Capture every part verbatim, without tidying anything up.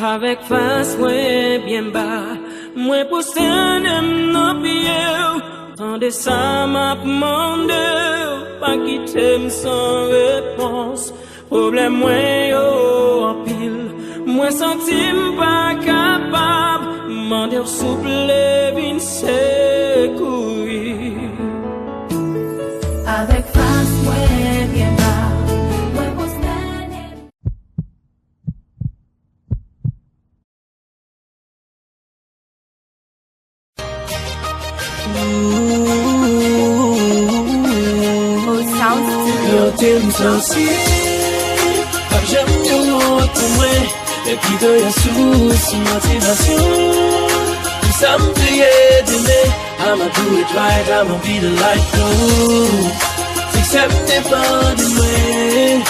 Avèk fas mwen byen ba, mwen pwostène m nan pye w. Tande sa m ap mande w, pa kite m san repons. Pwoblèm mwen yo anpil, mwen santi m pa kapab. Mande w souple vin sekouri. Avèk fas mwen byen ba, mwen pwostène m. Yo te m sansi, pa janm yon wont pou mwen. Epi doyè sous motivasyon, pou sa m priye demen. I'ma do it right, I'ma be the light, oh. Siksè m depann de mwen,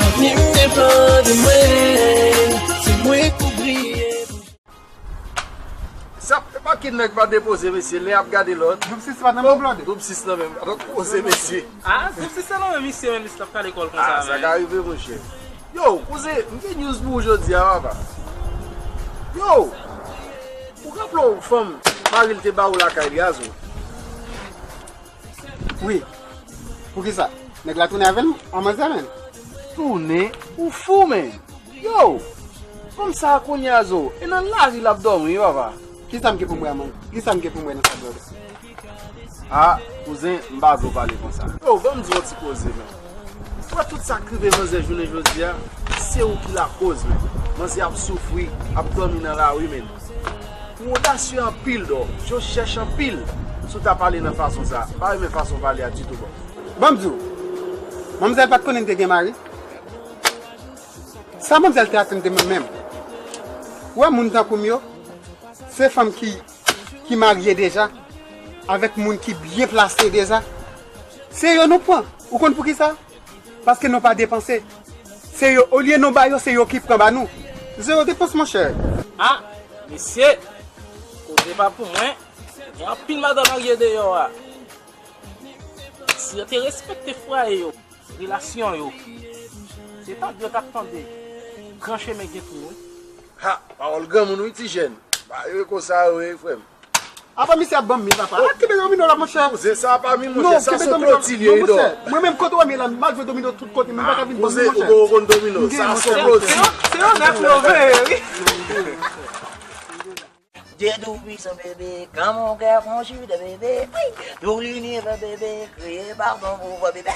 avni m depann de mwen. Se mwen k pou briye. Sa, e pa ki nèg pa depoze, mesye, lè y ap gade lòt. Double six pa nan menm blòd. Double six nan menm, pa t ap poze, mesye. Ah, double six nan menm, misye, menm misye ap pale kòl konsa, ah, sa ka rive, monchè. Yo, kouzen, m gen news pou ou jodi a, papa. Yo, ou raple w fanm mari l te ba ou lakay li a, Zo? Wi. Poukisa? Nèg la tounen avè l an manzè, menm. Tounen? Ou fou, menm. Yo! Fanm sa a kounye a, Zo, e nan lari l ap dòmi, wi, papa. Kisa m gen pou m wè a, man? Kisa m gen pou m wè nan sa, brother? Ah, kouzen, m pa vle w pale konsa. Yo, ban m di w yon ti koze, menm. Ou wè tout sa k rive manzè jounen jodi a, se ou ki lakoz, menm. Manzè ap soufri, ap dòmi nan lari, menm. Ou odasye anpil, dò. Yo chèch anpil. Si w ta pale nan fason sa, m pa renmen fason w pale a ditou, bò. Ban m di w, manmzèl pa t konnen l te gen mari. Sa manmzèl te atann de mwen menm? Ou wè moun tankou m yo, se fanm ki, ki marye deja, avèk moun ki byen plase deja. Se yo nou pran. Ou konn poukisa? Paske nou pa depanse. Se yo, olye nou ba yo, se yo ki pran ba nou. Zewo depans, monchè. Ah, mesye, koze pa pou mwen. Gen anpil madanm marye deyò a. Si yo te respekte fwaye yo, relasyon yo, se tande yo t ap tande. Gran chemen gen twou, wi. Ha, pawòl granmoun, wi, ti jèn. Bagay yo konsa yo ye, frè m. Apa misye ap ban m mi, papa? Ah, kenbe domino la, monchè. Kouzen, sa pa mi, monchè, sa se yon kloti li ye, non, monchè. Mwen menm, kote w wè mi la, m ap jwe domino tout kote, men m pa ka vin ban m mi, monchè. Ou konn domino, sa se yon kloti. Se yon, se yon nèf love, wi. Dieu Tout-Puissant, bébé, quand mon cœur conjure, bébé, oui, tout l'univers, bébé, créé par ton pouvoir, bébé,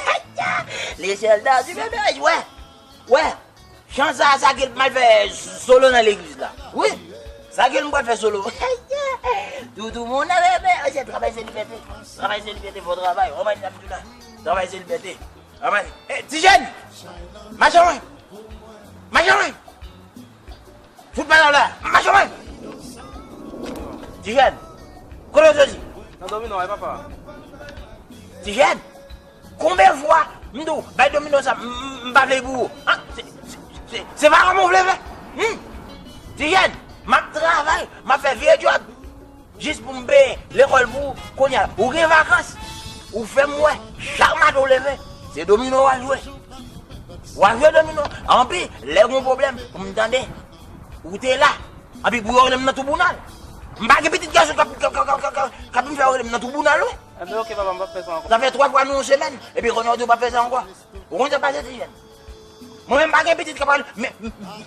le ciel d'azur, bébé, ouais, ouais, chan sa, sa ke l mal fè solo nan legliz la, wi, sa ke l mal fè solo, tout, tout moun, bébé, se travay se libète, travay se libète, fò travay, travay se libète, ti jèn, mache mwen, mache mwen. Fout pa la la. Mache mwen. Ti jèn. Kote w soti? Nan domino a, papa. Ti jèn. Konbyen fwa m di w, bay domino sa, m, m, m pa vle pou ou. An, se, se, se, se pa kòman w vle fè. Hmm. Ti jèn, m ap travay, m ap fè vye djòb. Jis pou m peye lekòl pou ou, kounye a, ou gen vakans. Ou fè m wè, chak maten w leve, se domino w al jwe. W al jwe domino. Anpi, lè gen yon pwoblèm, pou m tande, ou te la. Anpi, pou yo rele m nan tribounal. M pa gen pitit gason k ap, k ap, k ap, k ap, k ap, k ap vin fè yo rele m nan tribounal, wi. Enben, oke, papa, m p ap fè sa ankò. Sa fè twa fwa nan yon semèn, epi kounye a w di w p ap fè sa ankò. Ou konn sa k pase, ti jèn? Mwen menm, m pa gen pitit k ap al men-,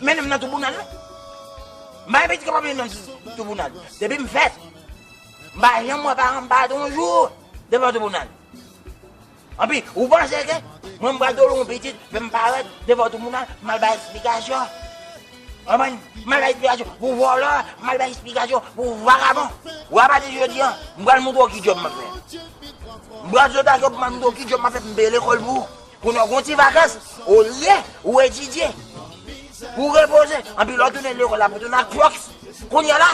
mennen m nan tribounal, non. M pa gen pitit k ap al mennen m nan tribounal. Depi m fèt, m pa janm wè paran m pa t yon jou devan tribounal. Anpi, ou panse ke mwen m pral dole yon pitit, fè m parèt devan tribounal, m al bay eksplikasyon? Anmwey, m al bay eksplikasyon pou vòlò, m al bay eksplikasyon pou vagabon. Ou apati jodi a, m pral montre w ki djòb m ap fè. M pral sot ak yo pou m al montre w ki djòb m ap fè pou m peye lekòl pou ou. Kounye a w gon ti vakans, olye ou etidye, pou w repoze, anpi lè w tounen lekòl la, pou w tounen ak Crocs. Kounye a la,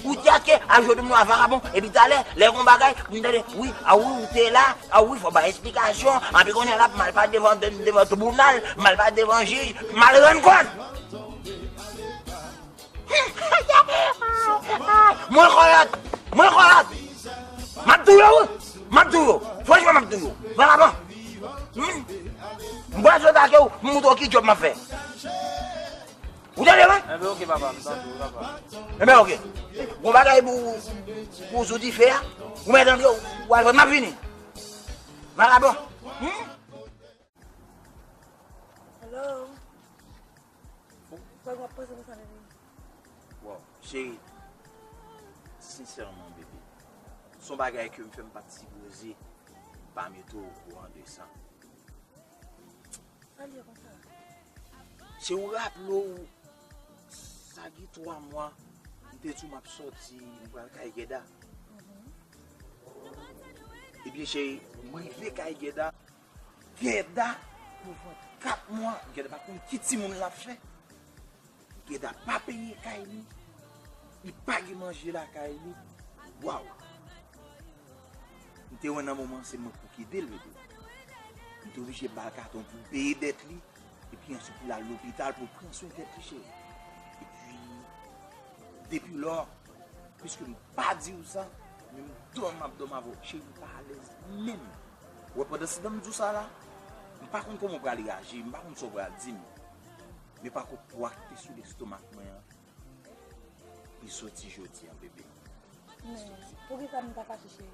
ou te ake al jwe domino a vagabon, epi talè, lè gon bagay, pou m tande, wi, a wi, ou te la, a wi, fò w bay esplikasyon, anpi kounye a la, pou m al pale devan, devan tribounal, m al pale devan jij, m al rann kont. Mwen kòyòt! Mwen kòyòt! M ap touye w wi! M ap touye w! Franchman, m ap touye w! Vagabon! Hmm? M pral sot ake w, m montre w ki djòb m ap fè. Ou tande mwen? Enben, oke, papa, m tande w, papa. Enben, oke. Gon bagay pou, pou sou dife a. Ou mèt antre, ou al pran, m ap vini. Vagabon. Hmm? Hello. Sa w ap panse konsa, bebe? Wow, cheri, sensèman, bebe, se yon bagay ke m fè m pa t sipoze pa mete w okouran de sa. Sa l ye konsa? Se ou raple w, sa gen twa mwa, m te di w m ap sòti, m pral kay Gèda. Ebyen, cheri, m rive kay Gèda. Gèda, pou kat mwa, Gèda pa konn ki timoun l ap fè. Gèda pa peye kay li. Li pa gen manje lakay li. Waw! M te wè nan moman se mwen k pou k ede l, bebe. M te oblije ba l katon pou peye dèt li. Epi answit pou l al lopital pou l pran swen tèt li, cheri. Epi, depi lò, piske m pa di w sa, men m dòmi, m ap dòmi avè w, cheri, m pa alèz menm. Ou wè, pandan se tan m di w sa la, m pa konn kòman w pral reyaji, m pa konn sa w pral di m. Men pa kont, pwa k te sou lestomak mwen an, li soti jodi a, bebe. Men, poukisa m ta fache, cheri?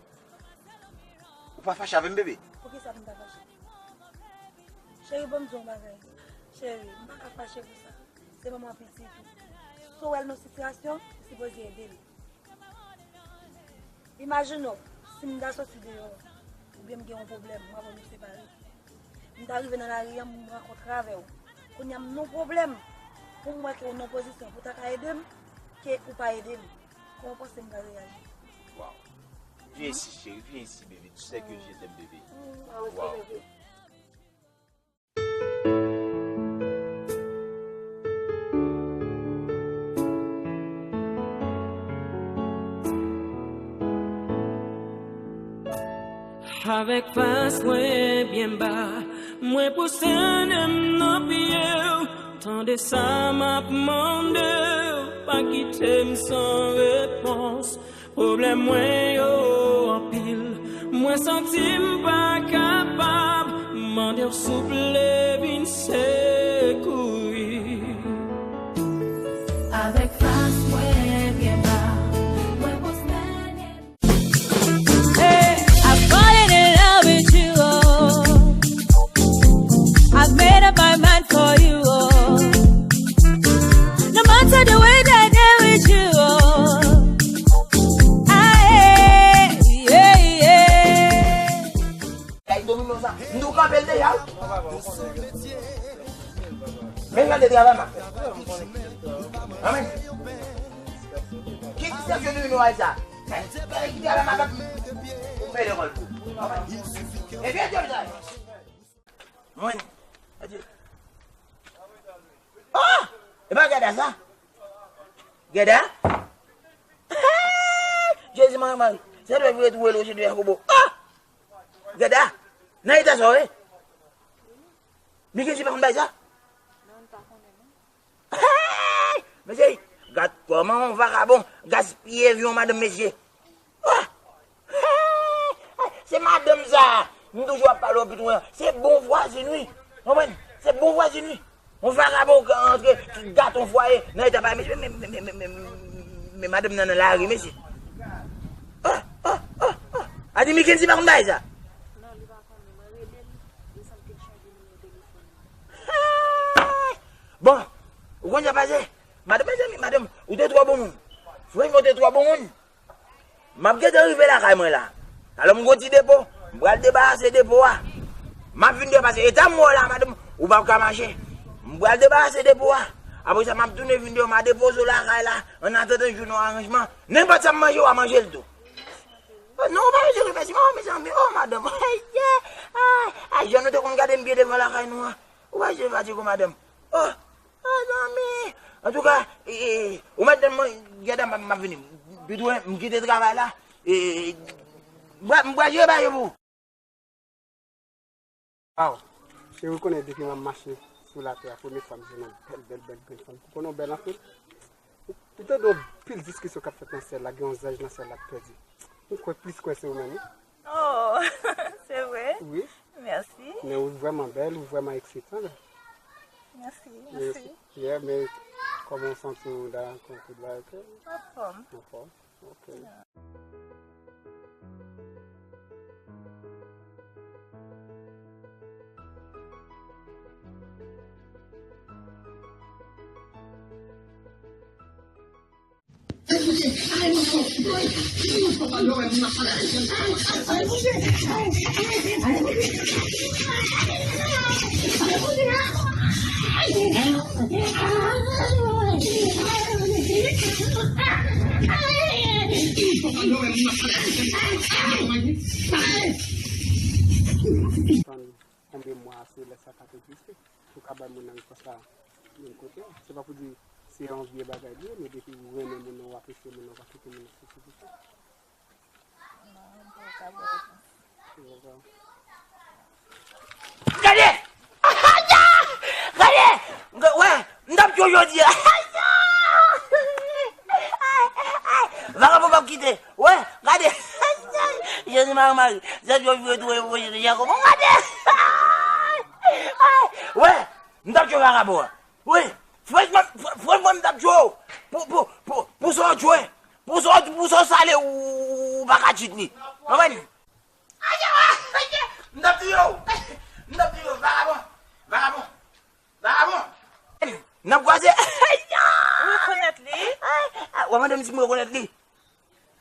Ou pa fache avè m, bebe? Poukisa m ta fache? Cheri, ban m di w yon bagay. Cheri, m pa ka fache pou sa. Se manman pitit ou. Si w wè l nan sitiyasyon, ou sipoze ede l. Imajine w, si m ta soti deyò, oubyen m gen yon pwoblèm, mwen avè w nou separe. M ta rive nan lari a, m rankontre avè w. Kounye a m nan pwoblèm. Pou m wè ke w nan pozisyon pou w ta ka ede m, ke ou pa ede m. Kòman w panse m ta reyaji? Waw. Viens ici, chérie, viens ici, bébé. Tu sais que je t'aime, bébé. Waw. Avèk fas mwen byen ba, mwen pwostène m nan pye w. Tande sa m ap mande w, pa kite m san repons. Pwoblèm mwen yo anpil, mwen santi m pa kapab. Mande w souple vin sekouri. Avèk fas mwen byen ba, mwen pwostène. Hey, I've fallen in love with you, oh. I've made up my mind for you, oh. No matter the way that I deal with you, oh. Aye, yeah, yeah. Kay domino sa. M di w kanpe l deja, wi. Men gade travay m ap fè. Anmwey. Ki distraksyon domino a sa? Gade ki travay m ap fè. Ou fè lekòl tou. Ebyen, jòj la. Mwen. Adye. Ah! E pa Gèda sa? Gèda? Jezi, manman. Se dwe vire tou wè lo jende Yakobo. Ah! Gèda? Nan eta sa w ye? Mikenji pa konn bay sa? Hey! Mesye, gad kòman yon vagabon gaspiye vi yon madanm, mesye. Ah! Hey! Se madanm sa a. M toujou ap pale w pitounen. Se bon vwazin, wi. Konprann? Se bon vwazin, wi. Yon vagabon k antre, ki gate yon fwaye nan eta pa, mesye, men, men, men madanm nan nan lari, mesye. Ah, ah, ah, ah. Adi Mikenji pa konn bay sa. Non, li pa konnen. Mwen rele l, li sanble ke l chanje nimewo telefòn li. Hey! Bon, ou konn sa pase? Madanm, mezanmi, madanm, ou te twò bon moun. Franchman, ou te twò bon moun. M ap gentan rive lakay mwen la. Talè m gon ti depo, m pral debarase depo a. M ap vin deyò pase eta m wè w la, madanm, ou p ap ka mache. M pral debarase depo a. Apre sa, m ap tounen vin deyò, m a depoze w lakay la. Annatandan, jwenn yon aranjman. Nenpòt sa m manje, w a manje l tou. Oh, non, ou pa bezwen remèsye m, oh, mezanmi, oh, madanm. Ay, ay, ay, jan nou te konn gade m byen devan lakay nou an. Ou pa bezwen fatige, madanm. Oh, mezanmi. Antouka, e, e, ou mèt tann mwen, Gèda, m ap, m ap vini. Pitounen, m kite travay la. E, m pral, m pral jere bagay yo pou ou. Aw, cheri, ou konnen depi m ap mache sou latè a, premye fwa m jwenn yon bèl, bèl, bèl grenn fanm. Ou konnen w bèl anpil? Ou, ou tande yon pil diskisyon k ap fèt nan syèl la, gen yon zanj nan syèl la k pèdi. M kwè, plis kwè se ou menm, wi. Oh, c'est vrai? Wi. Merci. Men ou vrèman bèl, ou vrèman eksitan, la. Merci, merci. Yeah, men Kòman w santi w la? Kòman tout bagay? Anfòm. Anfòm? Ok. Konbyen mwa ase lè sa ka egziste? Ou ka bay moun nan repons la menm kote. Se pa pou di se yon vye bagay li ye, men depi ou renmen moun nan, ou apresye moun nan, ou pa kite moun nan soufri pou sa. Non, m poko ka ba w repons. Gade! Gade! Wè, m t ap tchwe w jodi a. Vagabon p ap kite. Wè, gade. Jezi Mari Mari. Jezi yo jwe tou, yo jwe Jacob. Gade! Wè, m t ap tchwe vagabon an. Wi, franchman, fr- franchman, m t ap tchwe w. Pou, pou, pou, pou sa w tchwe. Pou sa w, pou sa w sale, ou, ou, ou pa ka tchit li. Konprann? M t ap tiye w. M t ap tiye w, vagabon. Vagabon. Vagabon. N ap kwaze. Ou rekonèt li? W ap mande m si m rekonèt li?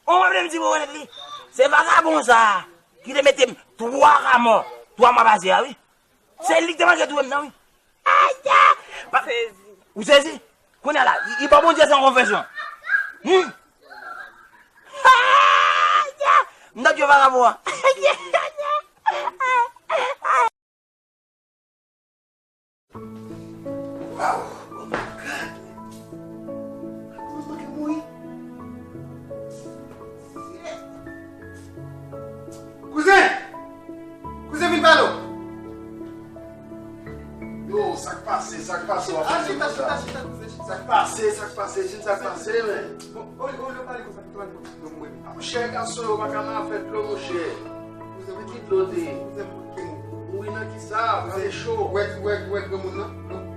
Ou mande m si m rekonèt li? Se vagabon sa a ki te mete m twa mwa, twa mwa pase a, wi. Se li ki te manke touye m nan, wi. Aya! Pa- Sezi. Ou sezi? Kounye a la, li, li ba Bondye san konfesyon. Hmm? Aya! M t ap tchwe vagabon an. Wow! Oh my God! Kouzen manke mouri. Kouzen! Kouzen, vin pale w. Yo, sa k pase, sa k pase, w ap pale konsa? Chita, chita, chita, kouzen, chita. Sa k pase, sa k pase, di m sa k pase, men. Bon, olye w pale konsa, pito al mwen. Monchè, gason yo pa ka nan afè dlo, monchè. Kouzen, ki dlo te ye? Kouzen, manke mouri. Mouri nan ki sa? Pase cho. Wè, wè, wè granmoun nan?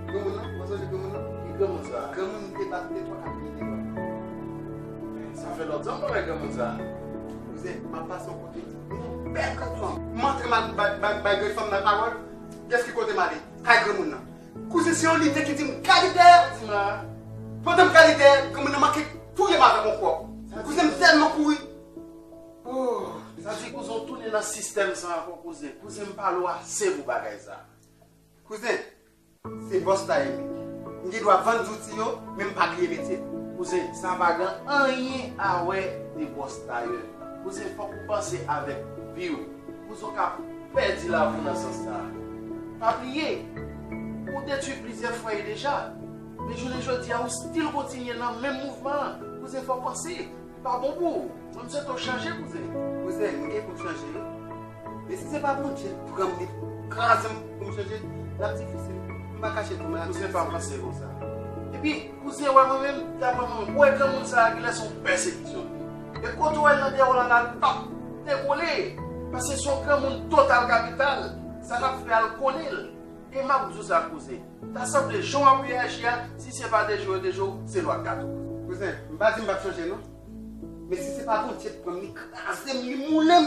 Granmoun nan? Ou pa sonje granmoun nan? Ki granmoun sa? Granmoun te bat, te twa, kat minit te bat. Sa fè lontan m pa wè granmoun sa. Kouzen, m ap pase yon kote. Yon bèl grann fanm. M antre m al bay, bay, bay grann fanm nan pawòl. Gès ki kote m ale? Kay granmoun nan. Kouzen, se yon lide ki di m gade dèyè. Di m a. Pandan m gade dèyè, granmoun nan manke touye m avèk yon kòb. Kouzen, m tèlman kouri. Oh. Sa di kouzen w tounen nan sistèm sa ankò, kouzen. Kouzen, m pale w ase pou bagay sa. Kouzen, se bòs tayè m ye. M gen dwa vann zouti yo, men m pa bliye metye. Kouzen, sa pa gen anyen a wè de bòs tayè. Kouzen, fòk ou panse avèk vi w. Kouzen, w ka pèdi lavi w nan sans sa a. Pa bliye, ou detwi plizyè fwaye deja. Men jounen jodi a, ou still kontinye nan menm mouvman an. Kouzen, fò w panse. Li pa bon pou ou. Mwen, m swete w chanje, kouzen. Kouzen, m gen pou m chanje, wi. Men si se pa Bondye k pran m, li kraze m pou m chanje, l ap difisil. M pa kache tou, men l ap difisil. Kouzen, pa panse konsa. Epi, kouzen, wè mwen menm, daprè mwen, wè granmoun sa a, genlè se yon pèsekisyon li ye. E kote w wè l nan dèyè w la, la, l p ap dekole. Paske se yon granmoun total kapital. Sa l ap fè a, l konnen l. E m ap di w sa, kouzen. Ta sanble jan w ap reyaji a, si se pa deje yo deje w, se lwa k ka tou. Kouzen, m pa di m p ap chanje non. Men si se pa Bondye k pran m, li kraze m, li moulen m,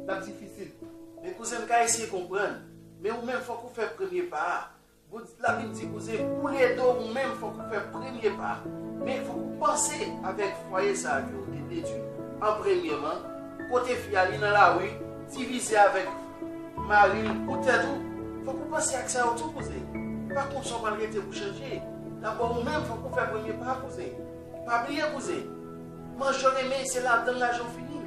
l ap difisil. Men kouzen, m ka eseye konprann. Men ou menm, fòk ou fè premye pa a. Bon, Labib di, kouzen, pou l ede w, ou menm, fòk ou fè premye pa. Men fòk ou panse avèk fwaye sa a ke w te detwi an premyèman, kote fi a, li nan lari, divize avèk mari l pou tèt ou. Fòk ou panse ak sa yo tou, kouzen. Pa konn sa w pral rete pou chanje. Dabò ou menm, fòk ou fè premye pa, kouzen. Pa bliye, kouzen. Manje w renmen, se ladan l lajan w fini.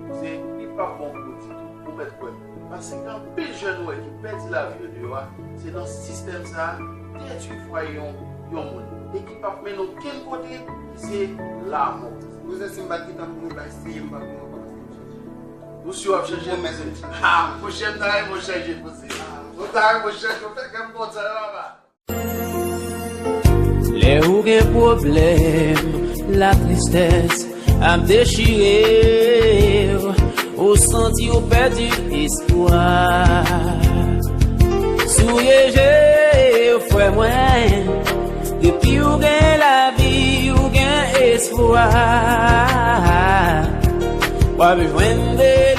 Kouzen, li p ap bon pou ou ditou. Ou mèt kwè m. Paske gen anpil jèn ou wè ki pèdi lavi yo deyò a, se nan sistèm sa a, detwi fwaye yon, yon moun. E ki p ap mennen okenn kote, ki se lamò. Kouzen, si m pa t gen tan pou mwen bay seye, m pa pou mwen pa paske m chanje. Ou si w ap chanje? Mwen menm, m chanje. Ha, monchè, m ta renmen w chanje, kouzen. Ah, ou ta renmen w chanje, ou fè kè m kontan, papa. Lè ou gen pwoblèm, latristès ap dechire w, ou santi w pèdi espwa. Souye je w, frè mwen, depi w gen Espwa, w ap jwenn de